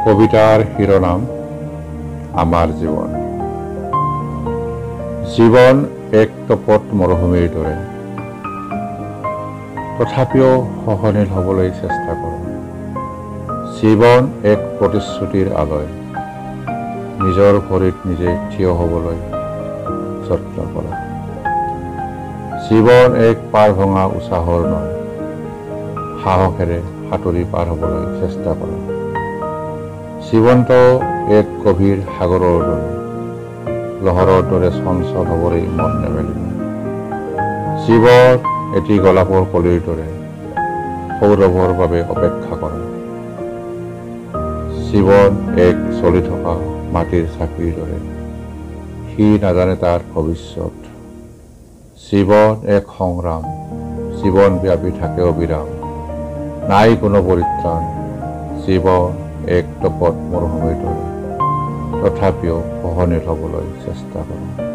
কবিতাৰ শিৰোনাম আমাৰ জীৱন। জীৱন এক তপত মৰুভূমিৰ দৰে, তথাপিও সহনীল হ'বলৈ চেষ্টা কৰা। জীৱন এক প্ৰতিশ্ৰুতিৰ আলয়, নিজৰ ভৰিত নিজে থিয় হ'বলৈ যত্ন কৰা। জীৱন এক পাৰ ভঙা উৎসাহৰ নৈ, সাহসেৰে সাঁতুৰি পাৰ হ'বলৈ চেষ্টা কৰা। জীৱনটো এক গভীৰ সাগৰৰ দৰে, লহৰৰ দৰে চঞ্চল হ'বলৈ মন নেমেলিব। জীৱন এটি গোলাপৰ কলিৰ দৰে, সৌৰভৰ বাবে অপেক্ষা কৰা। জীৱন এক চলি থকা মাটিৰ চাকিৰ দৰে, সি নাজানে তাৰ ভৱিষ্যত। জীৱন এক সংগ্ৰাম, জীৱন ব্যাপী থাকে অবিৰাম, নাই কোনো পৰিত্ৰাণ। জীৱন এক তপত মৰুভূমিৰ দৰে, তথাপিও সহনীল হ'বলৈ চেষ্টা কৰা।